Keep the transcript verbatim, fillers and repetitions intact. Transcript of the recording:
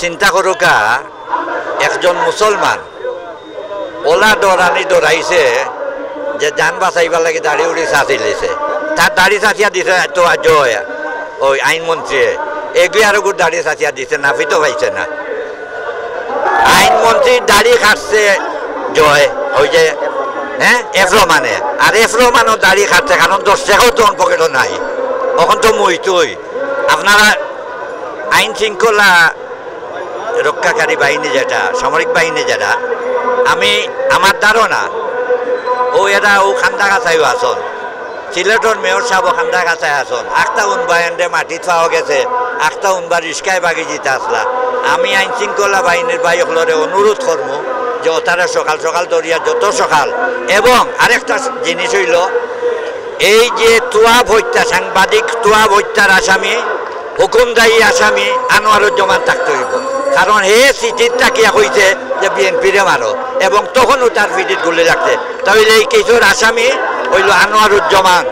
চিন্তা করুকা, একজন মুসলমান অলা ডরানি ডরাইছে যে জান বাঁচাইবার লাগি দাড়ি উড়ি চাচি লিছে। তার দাড়ি চাচিয়া দিছে তো জয়, ওই আইন মন্ত্রী এগিয়ে আরো গুর দাড়ি চাচিয়া দিছে, নাফি তো পাইছে না। আইন মন্ত্রীর দাড়ি কাটছে জয়, ওই যে, হ্যাঁ, এফ রহমানে। আর এফ রহমানও দাড়ি কাটছে, কারণ দশ টাকাও তখন পকেটও নাই। অখন তো মইতই। আপনারা আইন শৃঙ্খলা রক্ষাকারী বাহিনী যেটা, সামরিক বাহিনী যেটা, আমি, আমার ধারণা, ও এরা ও খান্দাগাছাইও আছইন, সিলেটর মেয়র সাহেব খান্দাগাছাই আছইন, আখতা উনবা এন্ডে মাটিত পাওয়া গেছে, আখতা উনবা রিস্কায় বাগি জিতা আসলা। আমি আইন শৃঙ্খলা বাহিনীর ভাই অকলরে অনুরোধ করমু যে অতারা সকাল সকাল ধরিয়া যত সকাল। এবং আরেকটা জিনিস অইলো, এই যে তুয়াব হত্যা, সাংবাদিক তুয়াব হত্যার আসামি, হুকুমদায়ী আসামি আনোয়ারুজ্জামান থাকতে অইবো, কারণ হে চিঠিত থাকিয়া কইছে যে বিএনপিরে মারো, এবং তখনও তার পিঠিত গুলি লাগছে। তাইলে এই কেসর আসামি অইলো আনোয়ারুজ্জামান।